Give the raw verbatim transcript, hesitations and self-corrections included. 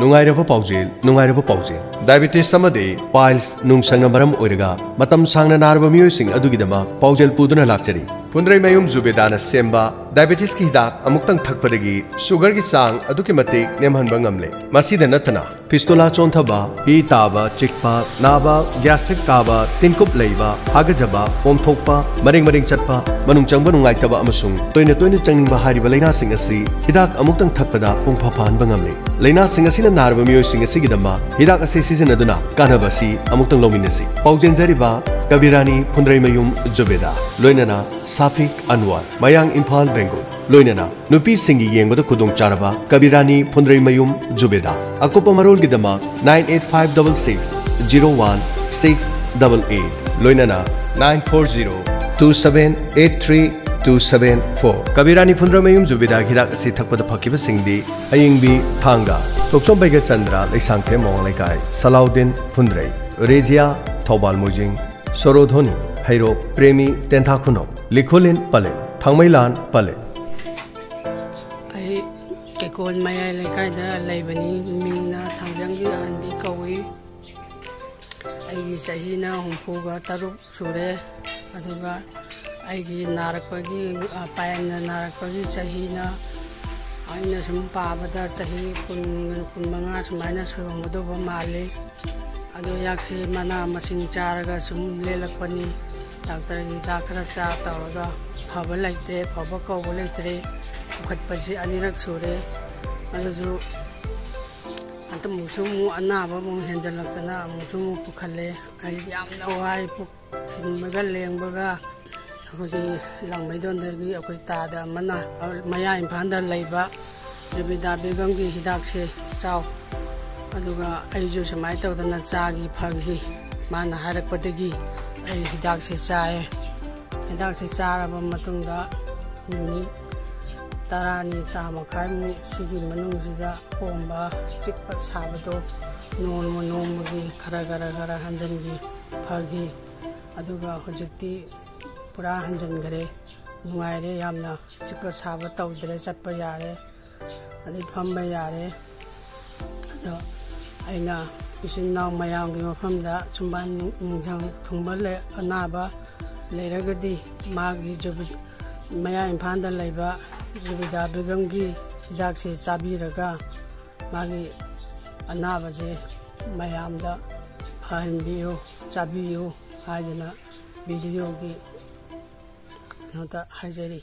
ꯅꯨꯡꯉꯥꯏꯔꯕ ꯄꯥꯎꯖꯦꯜ, ꯅꯨꯡꯉꯥꯏꯔꯕ ꯄꯥꯎꯖꯦꯜ꯫ ꯗꯥꯏꯕꯦꯇꯤꯁ ꯑꯃꯗꯤ ꯄꯥꯏꯜꯁ ꯅꯨꯡꯁꯪꯅ ꯃꯔꯝ ꯑꯣꯏꯔꯒ ꯃꯇꯝ ꯁꯥꯡꯅ ꯅꯥꯔꯕ ꯃꯤꯑꯣꯏꯁꯤꯡ ꯑꯗꯨꯒꯤꯗꯃꯛ ꯄꯥꯎꯖꯦꯜ ꯄꯨꯗꯨꯅ ꯂꯥꯛꯆꯔꯤ꯫ ꯐꯨꯟꯗ꯭ꯔꯩꯃꯌꯨꯝ ꯖꯨꯕꯦꯗꯥꯅ ꯁꯦꯝꯕ ꯗꯥꯏꯕꯦꯇꯤꯁꯀꯤ ꯍꯤꯗꯥꯛ ꯑꯃꯨꯛꯇꯪ ꯊꯛꯄꯗꯒꯤ ꯁꯨꯒꯔꯒꯤ ꯆꯥꯡ ꯑꯗꯨꯛꯀꯤ ꯃꯇꯤꯛ ꯅꯦꯝꯍꯟꯕ ꯉꯝꯂꯦ꯫ ꯃꯁꯤꯗ ꯅꯠꯇꯅ ꯐꯤꯁꯇꯨꯂꯥ ꯆꯣꯟꯊꯕ, ꯄꯤ ꯇꯥꯕ, ꯆꯤꯛꯄ, ꯅꯥꯕ, ꯒ꯭ꯌꯥꯁꯇ꯭ꯔꯤꯛ ꯀꯥꯕ, ꯇꯤꯟꯀꯨꯞ ꯂꯩꯕ, ꯍꯥꯒꯖꯕ, ꯄꯣꯝꯊꯣꯛꯄ, ꯃꯔꯦꯡ ꯃꯔꯦꯡ ꯆꯠꯄ, ꯃꯅꯨꯡ ꯆꯪꯕ ꯅꯨꯡꯉꯥꯏꯇꯕ ꯑꯃꯁꯨꯡ ꯇꯣꯏꯅ ꯇꯣꯏꯅ ꯆꯪꯅꯤꯡꯕ ꯍꯥꯏꯔꯤꯕ ꯂꯥꯏꯅꯥꯁꯤꯡ ꯑꯁꯤ ꯍꯤꯗꯥꯛ ꯑꯃꯨꯛꯇꯪ ꯊꯛꯄꯗ ꯄꯨꯡꯐ ꯐꯍꯟꯕ ꯉꯝꯂꯦ꯫ ꯂꯥꯏꯅꯥꯁꯤꯡ ꯑꯁꯤꯅ ꯅꯥꯔꯕ ꯃꯤꯑꯣꯏꯁꯤꯡ ꯑꯁꯤꯒꯤꯗꯃꯛ ꯍꯤꯗꯥꯛ ꯑꯁꯤ ꯁꯤꯖꯤꯟꯅꯗꯨꯅ ꯀꯥꯟꯅꯕ ꯑꯁꯤ ꯑꯃꯨꯛꯇꯪ ꯂꯧꯃꯤꯟꯅꯁꯤ꯫ ꯄꯥꯎꯖꯦꯟꯖꯔꯤꯕ ꯀꯕꯤꯔꯥꯅꯤ ꯐꯨꯟꯗ꯭ꯔꯩꯃꯌꯨꯝ ꯖꯨꯕꯦꯗꯥ, ꯂꯣꯏꯅꯅ ꯁꯥꯐꯤꯛ ꯑꯟꯋꯥꯔ, ꯃꯌꯥꯡ, ꯏꯝꯐꯥꯜ, ꯕꯦꯡꯒꯨꯜ, ꯂꯣꯏꯅꯅ ꯅꯨꯄꯤꯁꯤꯡꯒꯤ ꯌꯦꯡꯕꯗ ꯈꯨꯗꯣꯡꯆꯥꯔꯕ ꯀꯕꯤꯔꯥꯅꯤ ꯐꯨꯟꯗ꯭ꯔꯩꯃꯌꯨꯝ ꯖꯨꯕꯦꯗꯥ꯫ ꯑꯀꯨꯞꯄ ꯃꯔꯣꯜꯒꯤꯗꯃꯛ nine eight five double six zero one six double eight, ꯂꯣꯏꯅꯅ nine four zero two seven eight three two seven four꯫ ꯀꯕꯤꯔꯥꯅꯤ ꯐꯨꯟꯗ꯭ꯔꯩꯃꯌꯨꯝ ꯖꯨꯕꯦꯗꯥꯒꯤ ꯍꯤꯗꯥꯛ ꯑꯁꯤ ꯊꯛꯄꯗ ꯐꯈꯤꯕꯁꯤꯡꯗꯤ ꯑꯌꯤꯡꯕꯤ, ꯊꯥꯡꯒ, ꯇꯣꯛꯆꯣꯝ ꯕꯩꯒꯆꯟꯗ꯭ꯔ, ꯂꯩꯁꯥꯡꯊꯦꯝ ꯃꯋꯥꯡ ꯂꯩꯀꯥꯏ, ꯁꯂꯥꯎꯗꯤꯟ ꯐꯨꯟꯗ꯭ꯔꯩ, ꯔꯦꯖꯤꯌꯥ, ꯊꯧꯕꯥꯜ ꯃꯣꯏꯖꯤꯡ, ꯁꯣꯔꯣꯙꯣꯅꯤ, ꯍꯩꯔꯣꯛ, ꯄ꯭ꯔꯦꯃꯤ, ꯇꯦꯟꯊꯥꯈꯨꯅꯧ, ꯂꯤꯈꯨꯂꯤꯟ, ꯄꯂꯦ, ꯊꯥꯡꯃꯩꯂꯥꯟ, ꯄꯂꯦ꯫ ꯑꯩ ꯀꯩꯀꯣꯜ ꯃꯌꯥꯏ ꯂꯩꯀꯥꯏꯗ ꯂꯩꯕꯅꯤ꯫ ꯃꯤꯡꯅ ꯊꯥꯡꯖꯝꯒꯤ ꯑꯍꯟꯕꯤ ꯀꯧꯏ꯫ ꯑꯩꯒꯤ ꯆꯍꯤꯅ ꯍꯨꯝꯐꯨꯒ ꯇꯔꯨꯛ ꯁꯨꯔꯦ꯫ ꯑꯗꯨꯒ ꯑꯩꯒꯤ ꯅꯥꯔꯛꯄꯒꯤ, ꯑ, ꯄꯥꯏꯜꯅ ꯅꯥꯔꯛꯄꯒꯤ ꯆꯍꯤꯅ, ꯑꯩꯅ ꯁꯨꯝ ꯄꯥꯕꯗ ꯆꯍꯤ ꯀꯨꯟ, ꯀꯨꯟꯃꯉꯥ ꯁꯨꯃꯥꯏꯅ ꯁꯨꯔꯝꯒꯗꯧꯕ ꯃꯥꯜꯂꯤ꯫ ꯑꯗꯣ ꯍꯤꯗꯥꯛꯁꯦ ꯃꯅꯥ ꯃꯁꯤꯡ ꯆꯥꯔꯒ ꯁꯨꯝ ꯂꯦꯜꯂꯛꯄꯅꯤ꯫ ꯗꯥꯛꯇꯔꯒꯤ ꯍꯤꯗꯥꯛ ꯈꯔ ꯆꯥ ꯇꯧꯔꯒ ꯐꯕ ꯂꯩꯇ꯭ꯔꯦ, ꯐꯕ ꯀꯧꯕ ꯂꯩꯇ꯭ꯔꯦ꯫ ꯄꯨꯈꯠꯄꯁꯤ ꯑꯅꯤꯔꯛ ꯁꯨꯔꯦ꯫ ꯑꯗꯨꯁꯨ ꯍꯟꯗꯛꯃꯨꯛꯁꯨ ꯑꯃꯨꯛ ꯑꯅꯥꯕ ꯑꯃꯨꯛ ꯍꯦꯟꯖꯜꯂꯛꯇꯅ ꯑꯃꯨꯛꯁꯨ ꯑꯃꯨꯛ ꯄꯨꯈꯠꯂꯦ꯫ ꯑꯩ ꯌꯥꯝꯅ ꯋꯥꯏ꯫ ꯄꯨꯛ ꯊꯤꯟꯕꯒ ꯂꯦꯡꯕꯒ꯫ ꯑꯩꯈꯣꯏꯒꯤ ꯂꯥꯡꯃꯩꯗꯣꯟꯗꯒꯤ ꯑꯩꯈꯣꯏ ꯇꯥꯗ ꯑꯃꯅ ꯃꯌꯥ ꯏꯝꯐꯥꯜꯗ ꯂꯩꯕ ꯔꯕꯤꯗꯥ ꯕꯦꯒꯝꯒꯤ ꯍꯤꯗꯥꯛꯁꯦ ꯆꯥꯎ, ꯑꯗꯨꯒ ꯑꯩꯁꯨ ꯁꯨꯃꯥꯏꯅ ꯇꯧꯗꯅ ꯆꯥꯈꯤ, ꯐꯈꯤ꯫ ꯃꯥꯅ ꯍꯥꯏꯔꯛꯄꯗꯒꯤ ꯑꯩ ꯍꯤꯗꯥꯛꯁꯦ ꯆꯥꯏꯌꯦ꯫ ꯍꯤꯗꯥꯛꯁꯦ ꯆꯥꯔꯕ ꯃꯇꯨꯡꯗ ꯅꯨꯃꯤꯠ ꯇꯔꯥꯅꯤ, ꯇꯔꯥ ꯃꯈꯥꯏꯃꯨꯛ ꯁꯤꯒꯤ ꯃꯅꯨꯡꯁꯤꯗ ꯄꯣꯝꯕ, ꯆꯤꯛꯄ, ꯁꯥꯕꯗꯣ ꯅꯣꯡꯃ ꯅꯣꯡꯃꯒꯤ ꯈꯔ ꯈꯔ ꯈꯔ ꯍꯟꯖꯤꯟꯈꯤ, ꯐꯈꯤ꯫ ꯑꯗꯨꯒ ꯍꯧꯖꯤꯛꯇꯤ ꯄꯨꯔꯥ ꯍꯟꯖꯤꯟꯈ꯭ꯔꯦ꯫ ꯅꯨꯡꯉꯥꯏꯔꯦ ꯌꯥꯝꯅ꯫ ꯆꯤꯛꯄ ꯁꯥꯕ ꯇꯧꯗ꯭ꯔꯦ, ꯆꯠꯄ ꯌꯥꯔꯦ, ꯑꯗꯩ ꯐꯝꯕ ꯌꯥꯔꯦ꯫ ꯑꯗꯣ ꯑꯩꯅ ꯏꯆꯤꯟ ꯏꯅꯥꯎ ꯃꯌꯥꯝꯒꯤ ꯃꯐꯝꯗ ꯁꯨꯝꯕꯥꯟ ꯅꯨꯡꯖꯪ ꯊꯨꯡꯕ ꯂꯩ, ꯑꯅꯥꯕ ꯂꯩꯔꯒꯗꯤ ꯃꯥꯒꯤ ꯖꯨꯕꯤ-, ꯃꯌꯥ ꯏꯝꯐꯥꯜꯗ ꯂꯩꯕ ꯖꯨꯕꯤꯗꯥ ꯕꯦꯒꯝꯒꯤ ꯍꯤꯗꯥꯛꯁꯦ ꯆꯥꯕꯤꯔꯒ ꯃꯥꯒꯤ ꯑꯅꯥꯕꯁꯦ ꯃꯌꯥꯝꯗ ꯐꯍꯟꯕꯤꯌꯨ, ꯆꯥꯕꯤꯌꯨ ꯍꯥꯏꯗꯅ ꯚꯤꯗꯤꯑꯣꯒꯤ ꯀꯩꯅꯣꯗ ꯍꯥꯏꯖꯔꯤ꯫